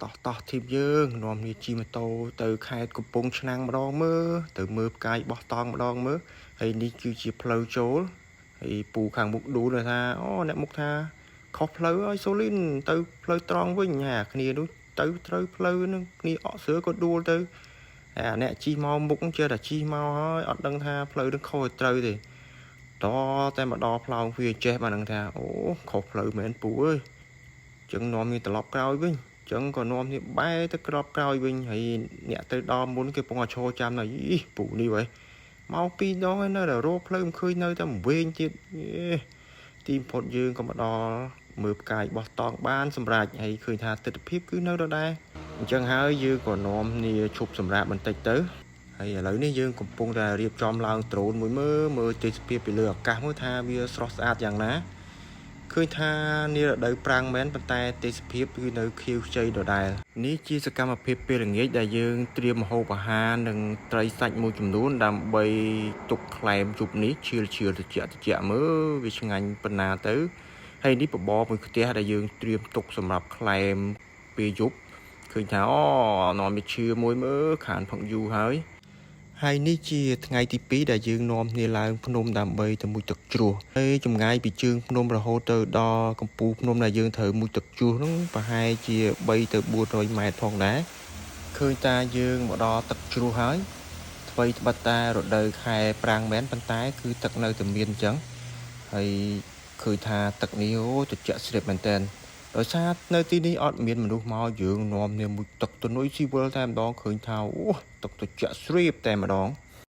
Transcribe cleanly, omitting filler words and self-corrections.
តោះតោះ team យើងនាំគ្នាជិះម៉ូតូទៅខេត្តកំពង់ឆ្នាំងម្ដងមើលទៅមើលផ្កាយបោះតង់ម្ដងមើលហើយនេះគឺជាផ្លូវចូលហើយពូខាងមុខឌូលថាអូអ្នកមុខថាខុសផ្លូវហើយសូលីនទៅផ្លូវត្រង់វិញហាគ្នានោះទៅត្រូវផ្លូវហ្នឹងគ្នាអក់ស្រើក៏ដួលទៅហើយអាអ្នកជិះមកមុខចេះតែជិះមកហើយអត់ដឹងថាផ្លូវនឹងខុសឲ្យត្រូវទេតតែមកដល់ផ្លោងវាចេះបានដឹងថាអូខុសផ្លូវមែនពូអើយចឹងនាំគ្នាត្រឡប់ក្រោយវិញចឹងក៏នាំគ្នាបែរទៅក្របក្រោយវិញហើយអ្នកទៅដល់មុនគេពងតែឈរចាំនៅអីពូនេះវ៉េមកពីរដងហើយនៅតែរកផ្លូវមិនឃើញនៅតែវែងទៀតអេទីបំផុតយើងក៏មកដល់មើលផ្កាយបោះតង់បានសម្រាប់ហើយឃើញថាទស្សនភាពគឺនៅដដែលអញ្ចឹងហើយយើងក៏នាំគ្នាឈប់សម្រាកបន្តិចទៅហើយឥឡូវនេះយើងកំពុងតែរៀបចំឡើងដ្រូនមួយមើលមើលទេសភាពពីលើអាកាសមើលថាវាស្រស់ស្អាតយ៉ាងណា ឃើញថានារដូវប្រាំងមែនប៉ុន្តែទេសភាពគឺនៅខៀវខ្ចីដដែលនេះជាសកម្មភាពពេលល្ងាចដែលយើងត្រៀមម្ហូបអាហារនិងត្រីសាច់មួយចំនួនដើម្បីទុកក្លែមជប់នេះឈៀលឈៀលត្រជាក់ត្រជាក់មើលវាឆ្ងាញ់ប៉ុណ្ណាទៅហើយនេះបបរមួយខ្ទះដែលយើងត្រៀមទុកសម្រាប់ក្លែមពេលយប់ឃើញថាអូនាំវាឈៀមួយមើលខានផឹកយូរហើយ ហើយនេះជាថ្ងៃទី2ដែលយើងនាំគ្នាឡើងភ្នំដើម្បីទៅមុជទឹកជ្រោះហើយចម្ងាយពីជើងភ្នំរហូតទៅដល់កំពូលភ្នំដែលយើងត្រូវមុជទឹកជ្រោះនោះប្រហែលជា3ទៅ400ម៉ែត្រផងដែរឃើញតាយើងមកដល់ទឹកជ្រោះហើយថ្វីត្បិតតែរដូវខែប្រាំងមែនប៉ុន្តែគឺទឹកនៅតែមានអញ្ចឹងហើយឃើញថាទឹកនេះអូត្រជាក់ស្រាបមែនតើដោយសារនៅទីនេះអត់មានមនុស្សមកយើងនាំគ្នាមុជទឹកទនុយស៊ីវិលតែម្ដងឃើញថាអូទឹកត្រជាក់ស្រាបតែម្ដង។